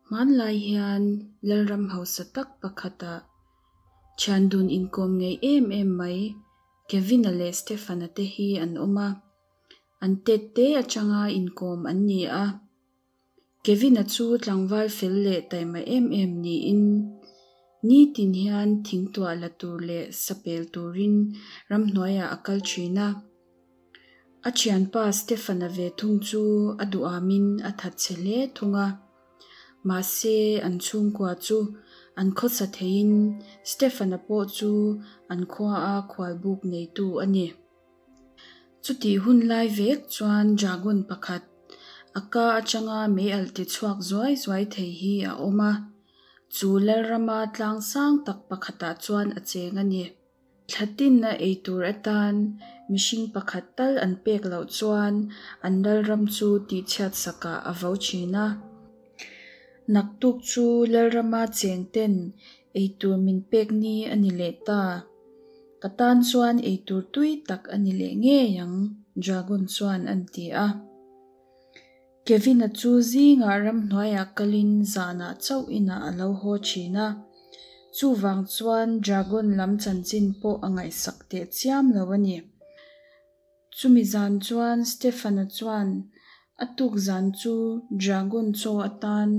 Hmanlai hian Lalram hausa tak pakhatah thiandun inkawm ngei em em mai Kevin-a leh Stefan-a te hi an awm a, an tet te atanga inkawm an ni a. Kevin-a chu tlangval fel leh taima em em niin nitin hian thingtuah la tur leh sapel turin ramhnuaiah a kal thin a. A thianpa Stefan-a ve thung chu a duhamin a thatchhe hle thung a. Mahse, an chhungkua chu an khawsa theiin Stefan-a pawh chu an khuaa khualbuk neitu a ni. Chutih hun lai vek chuan dragon pakhat, a ka atanga mei alh ti chhuak zuai zuai thei hi a awm a, chu Lalrama tlang sang tak pakhatah chuan a cheng a ni. Thla tinna ei tur atan mihring pakhat tal an pek loh chuan an Lalram chu tihchhiat sakah a vo thin a. Naktuk chu Lalrama cheng ten ei tur min pek ni a ni leh ta. Ka tan chuan ei tur tui tak a ni leh ngei ang, Dragon chuan an ti a. Kevin-a chu zingah ramhnuaiah kalin zanah chauh inah a lo haw thin a. Chuvang chuan Dragon lam chanchin pawh a ngaihsak teh chiam lo a ni. Chumi zan chuan Stefan-a chuan a tuk zan chu Dragon chaw atan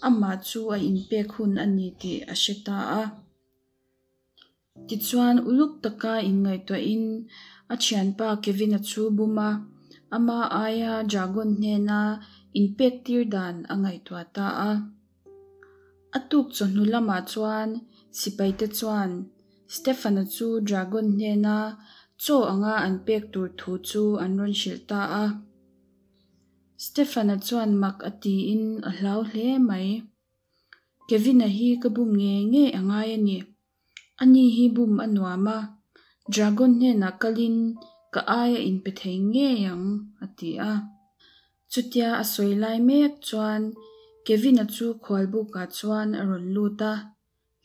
amah chu a inpek hun a ni tih a hre ta a. Tichuan, uluk taka inngaihtuahin a thianpa Kevin-a chu bum a, ama aia Dragon hnena inpek tir dan a ngaihtuah ta a. A tuk chawhnu lamah chuan sipaite chuan Stefan-a chu Dragon hnena chaw anga an pek tur thu chu an rawn hrilh ta a. Stefan-a chuan mak a tiin a hlau hle mai. Kevin-a hi ka bum ngei ngei a ngai a ni. Ani hi bum a nuam a, Dragon hnenah kalin ka aia inpe thei ngei ang, a ti a. Chutia a sawi lai mek chuan Kevin-a chu khualbukah chuan a rawn lut a,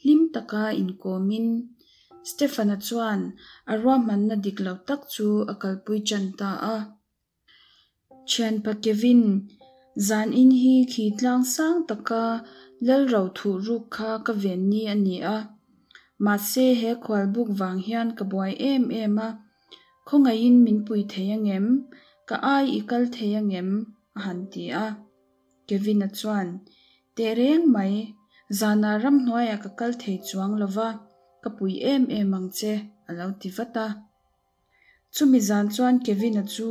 hlim taka inkawmin Stefan-a chuan a ruahmanna dik lo tak chu a kalpui tan ta a. Thianpa Kevin, zanin hi khi tlang sang taka lal ro thuh ruk kha ka ven ni a ni a. Mahse he khualbuk vang hian ka buai em em a, khawngaihin min pui thei angem? Ka ai i kal thei angem? a han ti a. Kevin-a chuan, Teh reng mai, zanah ramhnuaiah ka kal thei chuang lova, ka pui em em ang che, a lo ti vat a. Chumi zan chuan Kevin-a chu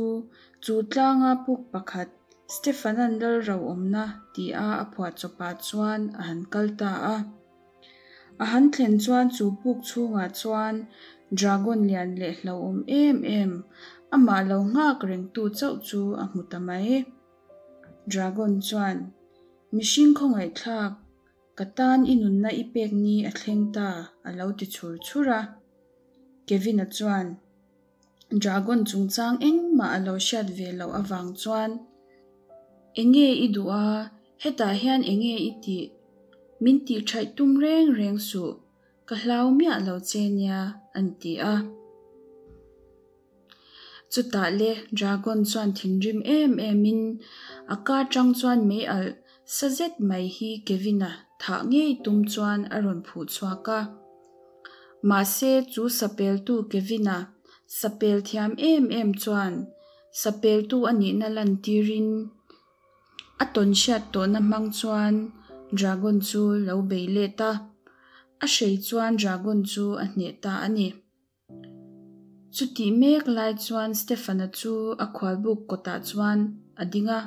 chu tlanga puk pakhat Stefan-a'n lal ro awmna tia a phuah chawpah chuan a han kal ta a. A han thlen chuan chu puk chhungah chuan dragon lian leh hlauhawm em em, amah lo nghak rengtu chauh chu a hmu ta mai. Dragon chuan, Mihring khawngaihthlak, ka tan i nunna i pek ni a thleng ta, a lo ti chhur chhur a. Kevin-a chuan Dragon chungchang engmah a lo hriat ve loh avang chuan, Enge i duh a, hetah hian enge i tih? Min tih thaih tum reng reng suh, ka hlau miah lo che nia, an ti a. Chutah le Dragon chuan thinrim em emin a ka tang chuan mei alh sa zet mai hi Kevin-a thah ngei tum chuan a rawn phuh chhuak a. Mahse chu sapeltu Kevin-a sapel thiam em em chuan sapeltu a nihna lantirin a tawn hriat tawhna hmang chuan Dragon chu lo bei let a, a hrei chuan Dragon chu a hneh ta a ni. Chutih mek lai chuan Stefan-a chu a khualbuk kawtah chuan a ding a.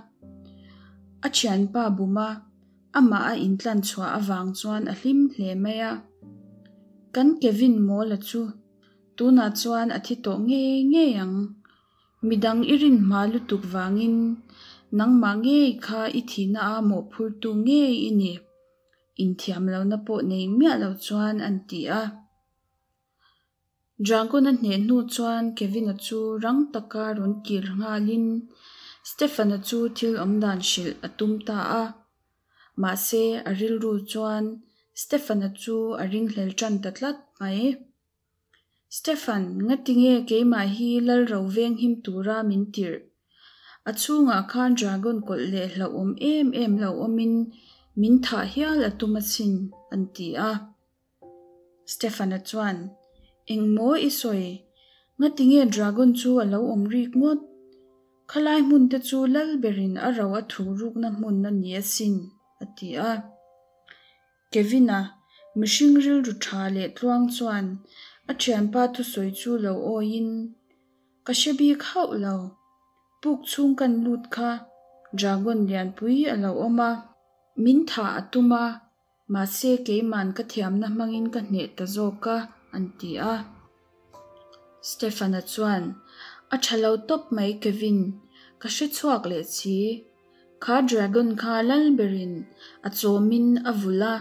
A thianpa buma amah a intlan chhuah avang chuan a hlim hle mai a. Kan Kevin Mawla chu tunah chuan a thi tawh ngei ngei ang. Midang i rin hma lutuk vangin nangmah ngei kha i thihna a mawhphurtu ngei i ni. Inthiam lohna pawh nei miah lo chuan an ti a. Dragon-a hneh hnu chuan Kevin-a chu rang taka rawn kir nghalin Stefan-a chu thil awmdan hrilh a tum ta a. Mahse, a rilru chuan Stefan-a chu a ringhlel tan ta tlat mai. Stefan, ngatinge keimah hi lal ro veng him tura min tirh? A chhungah khan dragon kawlh leh hlauhawm em em lo awmin Min thah hial a tum asin, an ti a. Stefan-a chuan, Engmaw i sawi? Ngatinge dragon chu a lo awm rik ngawt? Khalai hmun te chu lal berin a ro a thu rukna hmun a ni asin, a ti a. Kevin-a, mihring rilru tha leh tluang chuan a thianpa thusawi chu lo awiin, Ka hre bik hauh lo. Puk chhung kan lut kha dragon lianpui a lo awm a. Min thah a tum a, mahse keiman ka thiamna hmangin ka hneh ta zawk a, an ti a. Stefan-a chuan, A tha lo tawp mai Kevin, ka hre chhuak leh si. Kha dragon kha lal berin a chawmin a vulh a,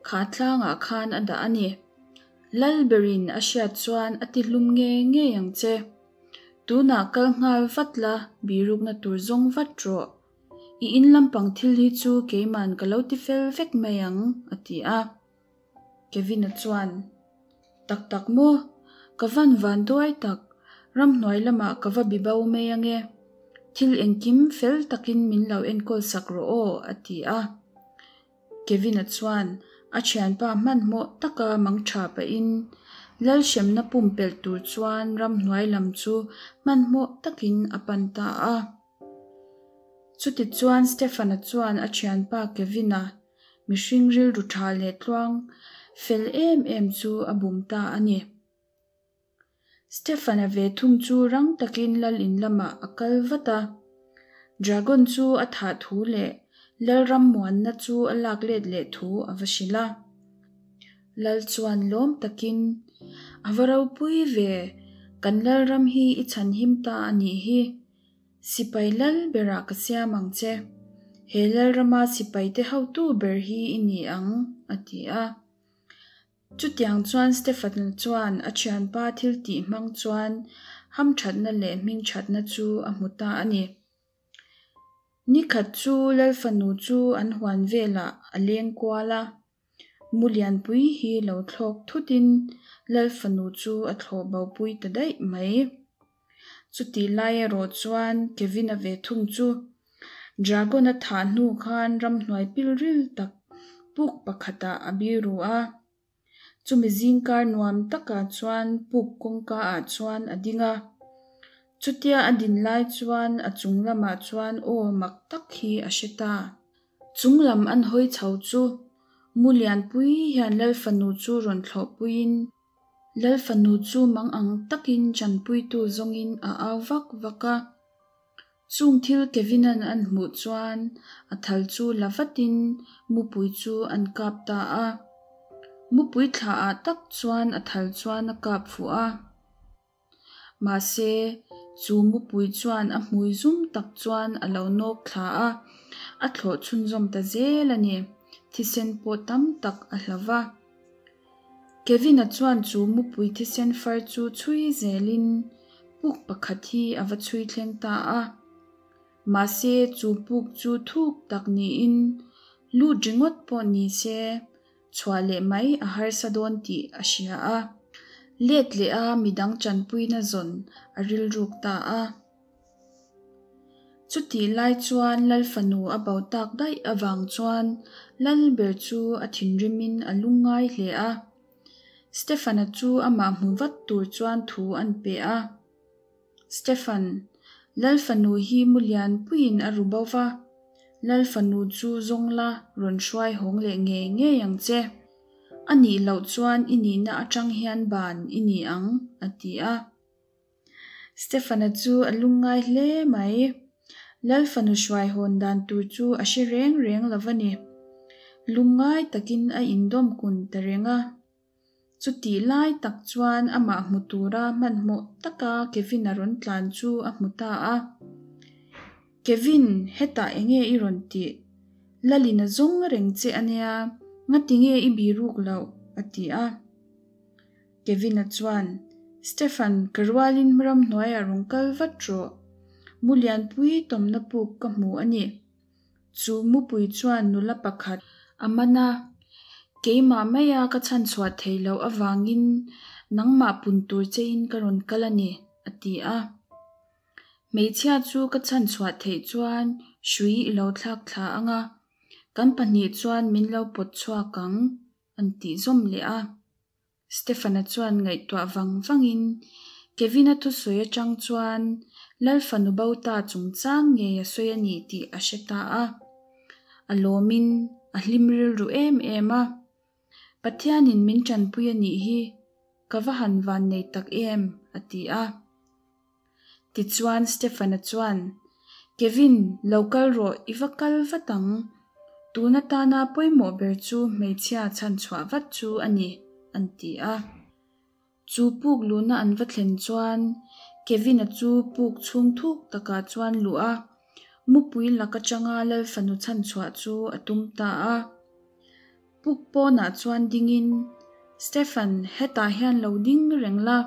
kha tlangah khan a dah a ni. Lal berin a hriat chuan a ti hlum ngei ngei ang che. Tunah kal nghal vat la, birukna tur zawng vat rawh. I in lampang thil hi chu keiman ka lo ti fel vek mai ang, a ti a. Kevin-a chuan, Tak tak maw? Ka van van duai tak, ramhnuai lamah ka va bi bo mai ange. Thil engkim fel takin min lo enkawl sak rawh aw, a ti a. Kevin-a chuan a thianpa hmanhmawh taka mang tha pahin Lalhremna pumpelh tur chuan ramhnuai lam chu hmanhmawh takin a pan ta a. Chutichuan Stefan-a chuan a thianpa Kevin-a mihring rilru tha leh tluang fel em em chu a bum ta a ni. Stefan-a ve thung chu rang takin lal in lamah a kal vat a. Dragon chu a thah thu leh Lalram muanna chu a lak let leh thu a va hrilh a. Lal chuan lawm takin, A va ropui ve, kan Lalram hi i chhanhim ta a nih hi. Sipai lal berah ka siam ang che. He Lalrama sipaite hotu ber hi i ni ang, a ti a. Chutiang chuan Stefan chuan a thianpa thil tih hmang chuan hamthatna leh hmingthatna chu a hmu ta a ni. Nikhat chu Lalfanu chu an huan velah a leng kual a, mu lianpui hi lo thlawk thutin Lalfanu chu a thlawh bopui ta daih mai. Chutih lai erawh chuan Kevin-a ve thung chu Dragon-a thah hnu khan ramhnuai pilril tak puk pakhatah a biru a. Chumi zingkar nuam takah chuan puk kawngka ah chuan a ding a. Chutia a din lai chuan a chung lamah chuan aw mak tak hi a hre ta. Chung lam an hawi chho chu mu lianpui hian Lalfanu chu rawn thlawhpuiin Lal fanu chu mang ang takin chanpuitu zawngin a au vak vak a. Chung thil Kevin-a'n an hmuh chuan a thal chu la vatin mupui chu an kap ta a. Mupui thlaah tak chuan a thal chuan a kap fuh a. Mahse, chu mupui chuan a hmui zum tak chuan a lo nawk thla a, a thlawh chhunzawm ta zel a ni. Thisen pawh tam tak a hlo va. Kevin-a chuan chu mupui thisen far chu chhui zelin puk pakhat hi a va chhui thleng ta a. Mahse, chu puk chu thuk tak niin lut ringawt pawh ni se, chhuah leh mai a harsa dawn tih a hria a. Let leh a midang tanpuina zawn a rilruk ta a. Chutih lai chuan Lal fanu a bo tak daih avang chuan Lal ber chu a thinrimin a lungngai hle a. Stefan-a chu amah hmu vat tur chuan thu an pe a. Stefan, Lal fanu hi mu lianpuiin a ru bo va, Lal fanu chu zawng la rawn hruai hawng leh ngei ngei ang che. A nih loh chuan i nihna atang hian ban i ni ang, a ti a. Stefan-a chu a lungngai hle mai. Lal fanu hruai hawn dan tur chu a hre reng reng lo va ni. Lungngai takin a indawm kun ta reng a. Chutih lai tak chuan amah hmu tura hmanhmawh taka Kevin-a rawn tlan chu a hmu ta a. Kevin, hetah enge i rawn tih? Lalin a zawng reng che a nia, ngatinge i biruk loh? a ti a. Kevin-a chuan, Stefan, ka rualin ramhnuaiah rawn kal vat rawh. Mu lianpui tawmna puk ka hmu a ni. Chu mupui chuan nula pakhat a man a, Keimah maia ka chhanchhuah theih loh avangin nangmah pun tur chein ka rawn kal a ni, a ti a. Hmeichhia chu ka chhanchhuah theih chuan hrui i lo thlak thla ang a. Kan pahnih chuan min lo pawt chhuak ang, an tih zawm leh a. Stefana chuan ngaihtuah vang vangin Kevin-a thusawi atang chuan Lal fanu bo ta chungchang ngei a sawi a ni tih a hre ta a. A lawmin a hlim rilru em em a. Pathianin min tanpui a nih hi ka va han van nei tak em, a ti a. Tichuan Stefana chuan, Kevin, lo kal rawh, i va kal vat ang. Tun atana pawimawh ber chu hmeichhia chhanchhuah vat chu a ni, an ti a. Chu puk luhna an va thlen chuan Kevin-a chu puk chhung thuk takah chuan luh a, mupui lak atanga Lal fanu chhanchhuah chu a tum ta a. Puk pawnah chuan dingin, Stefan, hetah hian lo ding reng la,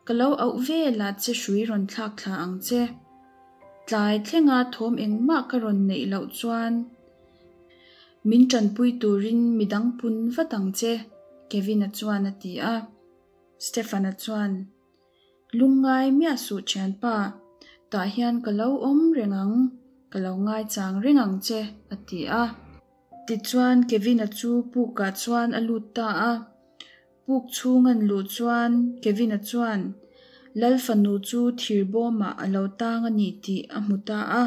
ka lo auh velah che hrui rawn thlak thla ang che. Tlai thlenga thawm engmah ka rawn neih loh chuan min tanpui turin midang pun vat ang che, Kevin-a chuan a ti a. Stefan-a chuan, Lungngai miah suh thianpa, tah hian ka lo awm reng ang, ka lo ngaichang reng ang che, a ti a. Tichuan Kevin-a chu pukah chuan a lut ta a. Puk chhung an luh chuan Kevin-a chuan Lal fanu chu thir bawmah a lo tang a ni tih a hmu ta a.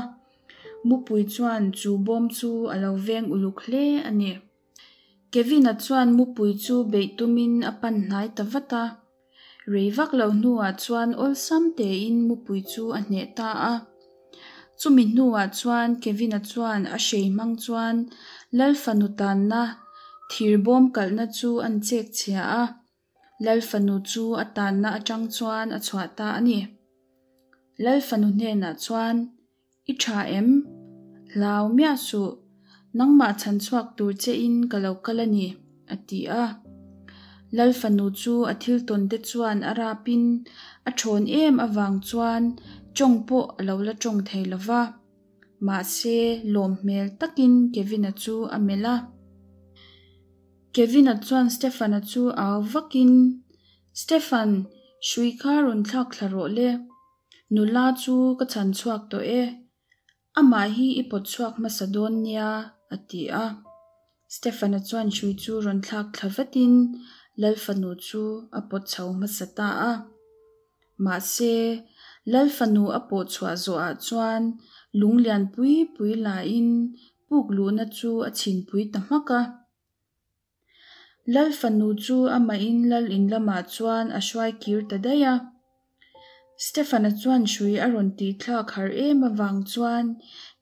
Mupui chuan chu bawm chu a lo veng uluk hle a ni. Kevin-a chuan mupui chu beih tumin a pan hnai ta vat a. Rei vak lo hnuah chuan awlsam tein mupui chu a hneh ta a. Chumi hnuah chuan Kevin-a chuan a hrei hmang chuan Lal fanu tanna thir bawm kalhna chu an chek chhia a. Lal fanu chu a tanna atang chuan a chhuah ta a ni. Lal fanu hnenah chuan, I tha em? Hlau miah suh, nangmah chhan chhuak tur che in ka lo kal a ni, a ti a. Lal fanu chu a thil tawn te chuan a rap in a thawn em avang chuan tawng pawh a lo la tawng thei lo va. Mahse, lawm hmel takin Kevin-a chu a melh a. Kevin-a chuan Stefan-a chu au vakin, Stefan, hrui kha rawn thlak thla rawh le. Nula chu ka chhan chhuak tawh e. Amah hi i pawt chhuak hmasa dawn nia, a ti a. Stefan-a chuan hrui chu rawn thlak thla vatin Lal fanu chu a pawt chho hmasa ta a. Mahse, Lal fanu a pawh chhuah zawhah chuan lung lian pui pui lain puk luhna chu a chhinpui ta hmak a. Lal fanu chu amahin Lal in lamah chuan a hruai kir ta daih a. Stefan-a chuan hrui a rawn tih thlak har em avang chuan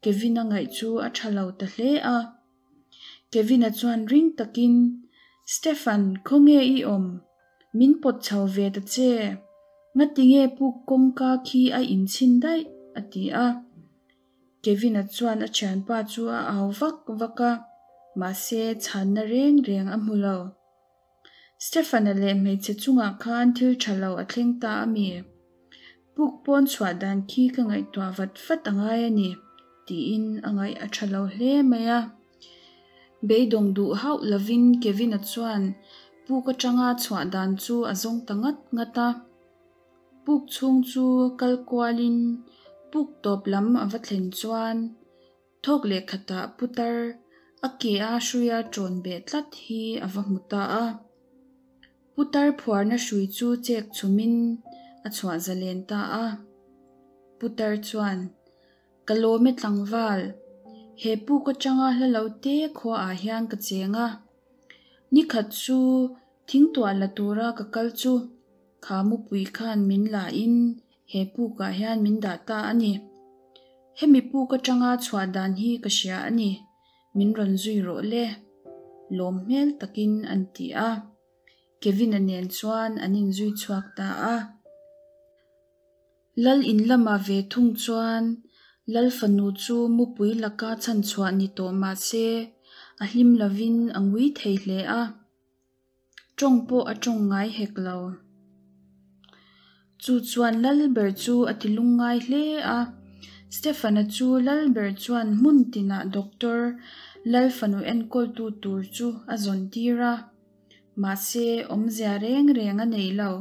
Kevin-a ngaih chu a tha lo ta hle a. Kevin-a chuan ring takin, Stefan, khawnge i awm? Min pawt chho ve ta che. Ngatinge puk kawngka khi a inchhin daih? a ti a. Kevin-a chuan a thianpa chu a au vak vak a, mahse chhanna reng reng a hmu lo. Stefan-a leh hmeichhe chungah khan thil tha lo a thleng ta a mi? Puk pawn chhuah dan khi ka ngaihtuah vat vat a ngai a ni, tiin a ngaih a tha lo hle mai a. Beidawng duh hauh lovin Kevin-a chuan puk atanga chhuah dan chu a zawng ta ngat ngat a. Puk chhung chu kal kualin puk tawp lam a va thlen chuan thawk leh khatah putar a ke a hruia ṭawn beh tlat hi a va hmu ta a. Putar phuarna hrui chu chek chhumin a chhuah zalen ta a. Putar chuan, Ka lawm e tlangval, he puk atanga hla lo te khuaah hian ka cheng a. Nikhat chu thingtuah la tura ka kal chu kha mupui khan min la in he pukah hian min dah ta a ni. Hemi puk atanga chhuah dan hi ka hria a ni, min rawn zui rawh le, lawm hmel takin an ti a. Kevin-a nen chuan an inzui chhuak ta a. Lal in lamah ve thung chuan Lal fanu chu mupui laka chhanchhuah ni tawh mah se a hlim lovin a ngui thei hle a, tawng pawh a tawng ngai hek lo. Chu chuan Lal ber chu a ti lungngai hle a, Stefan-a chu Lal ber chuan hmun tinah doctor Lal fanu enkawltu tur chu a zawn tir a, mahse awmzia reng reng a nei lo.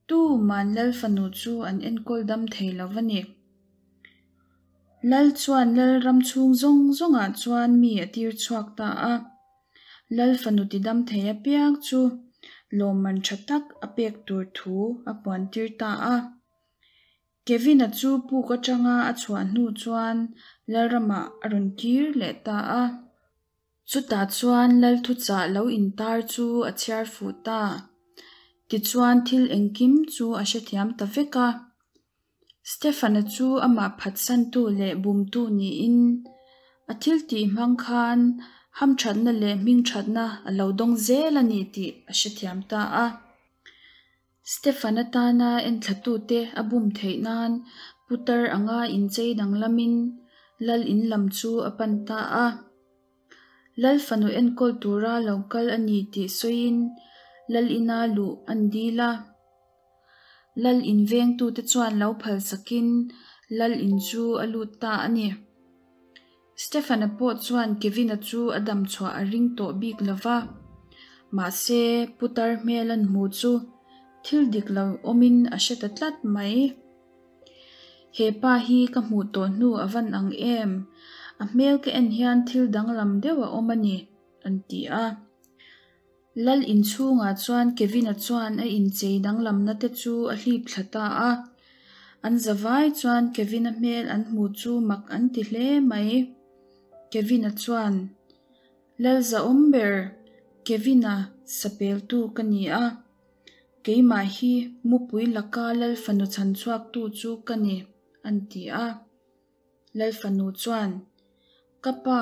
Tu man Lal fanu chu an enkawl dam thei lo va ni. Lal chuan lal ram chhung zawng zawngah chuan mi a tir chhuak ta a. Lal fanu tidam thei apiang chu lawmman tha tak a pek tur thu a puan tir ta a. Kevin-a chu puk atanga a chhuah hnu chuan Lalramah a rawn kir leh ta a. Chutah chuan Lal thuchah lo intar chu a chhiar fuh ta. Tichuan thil engkim chu a hrethiam ta vek a. Stefan-a chu amah phatsantu leh bumtu niin a thil tih hmang khan hamthatna leh hmingthatna a lo dawng zel a ni tih a hrethiam ta a. Stefan-a tana enthlatute a bum theih nan putar anga inchei danglamin Lal in lam chu a pan ta a. Lal fanu enkawl tura lo kal a ni tih sawiin Lal ina luh an dil a. Lal in vengtute chuan lo phal sakin Lal in chu a lut ta a ni. Stefan-a pawh chuan Kevin-a chu a dam chhuah a ring tawh bik lo va. Mahse, putar hmel an hmu chu thil dik lo awmin a hre ta tlat mai. He pa hi ka hmuh tawh hnu a van ang em? A hmel ka en hian thil danglam deuh a awm a ni, an ti a. Lal inchhungah chuan Kevin-a chuan a inchei danglamna te chu a hlip thla ta a. An zavai chuan Kevin-a hmel an hmu chu mak an ti hle mai. Kevin-a chuan, Lal zahawm ber, Kevin-a sapeltu ka ni a. Keimah hi mupui laka Lal fanu chhanchhuaktu chu ka ni, an ti a. Lal fanu chuan, Ka pa,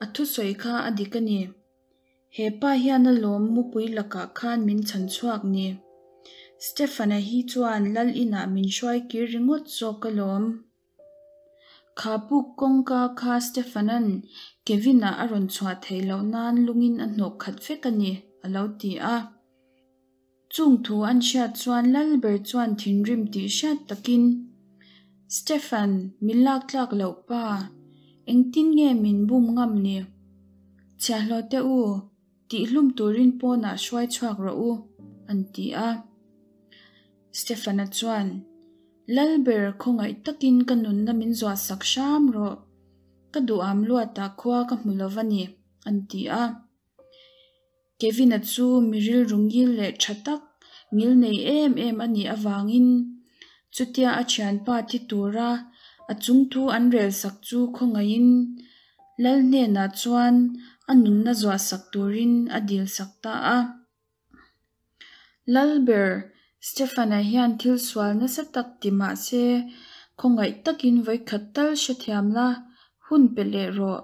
a thusawi kha a dik a ni. He pa hian a lawm mupui lakah khan min chhan chhuak ni. Stefan-a hi chuan lal inah min hruai kir ringawt zawk alawm. Kha puk kawngka kha Stefan-a'n Kevin-a a rawn chhuah theih loh nan lungin a hnawh khat vek a ni, a lo ti a. Chung thu an hriat chuan Lalber chuan thinrim tih hriat takin, Stefan, min lak tlak loh pa, engtin nge min bum ngam ni? Chhiahhlawh teh u, tihhlum turin pawnah hruai chhuak rawh u, an ti a. Stefan-a chuan, Lalber, khawngaih takin ka nunna min zuahsak hram rawh. Ka duham luatah khua ka hmu lo va ni, an ti a. Kevin-a chu mi rilru ngil leh tha tak, ngil nei em em a nih avangin chutia a thianpa thi tura a chungthu an relsak chu khawngaihin Lal hnenah chuan a nunna zuahsak turin a dilsak ta a. Lalber, Stefan-a hian thil sual nasa tak ti mah se khawngaih takin vawikhat tal hrethiam la, hun pe leh rawh.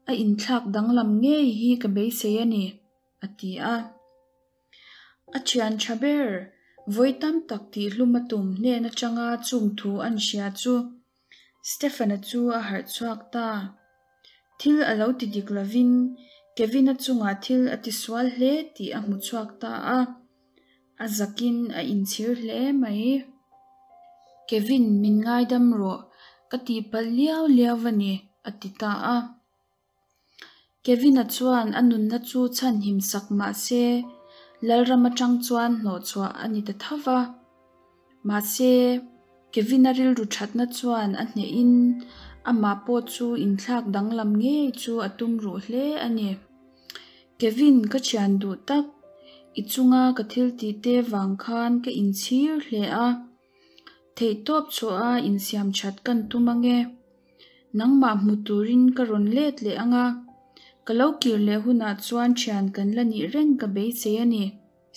A inthlak danglam ngei hi ka beisei a ni, a ti a. A thian tha ber, vawi tam tak tihhlum a tum hnen atanga chung thu an hria chu Stefan-a chu a harh chhuak ta. Thil a lo ti dik lovin Kevin-a chungah thil a ti sual hle tih a hmu chhuak ta a. A zakin a inchhir hle mai. Kevin, min ngaidam rawh, ka tihpalh liau liau a ni, a ti ta a. Kevin-a chuan a nunna chu chhanhim sak mah se, Lalram atang chuan hnawhchhuah a ni ta tho va. Mahse, Kevin-a rilru thatna chuan a hnehin amah pawh chu inthlak danglam ngei chu a tum ruh hle a ni. Kevin, ka thian duh tak, i chunga ka thil tih te vang khan ka inchhir hle a. Theihtawp chhuaha insiam that kan tum ange. Nangmah hmu turin ka rawn let leh anga, ka lo kir leh hunah chuan thian kan la nih reng ka beisei a ni,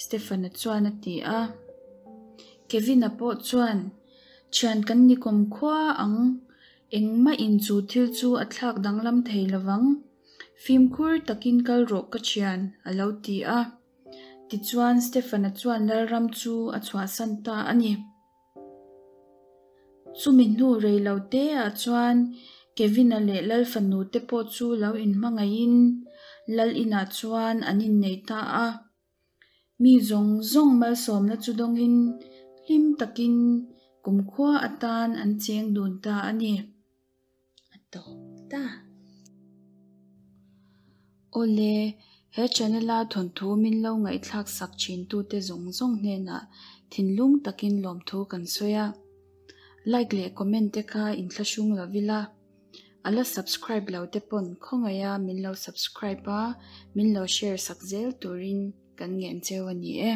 Stefan-a chuan a ti a. Kevin-a pawh chuan, Thian kan ni kawm khua ang, engmah in chu thil chu a thlak danglam thei lovang. Fimkhur takin kal rawh ka thian, a lo ti a. Tichuan Stefan-a chuan Lalram chu a chhuahsan ta a ni. Chumi hnu rei lo te ah chuan Kevin-a leh Lal fanu te pawh chu lo inhmangaihin Lal inah chuan an innei ta a. Mi zawng zawng malsawmna chu dawngin hlim takin kumkhua atan an cheng dun ta a ni. A tawp ta. Awle, he channel a thawnthu min lo ngaihthlak sak thin tute zawng zawng hnenah thinlung takin lawmthu kan sawi a. Like leh comment te kha inthlahrung lo ila, a la subscribe lo te pawn khawngaiha min lo subscribe a, min lo share sak zel turin kan ngen cheu a ni e.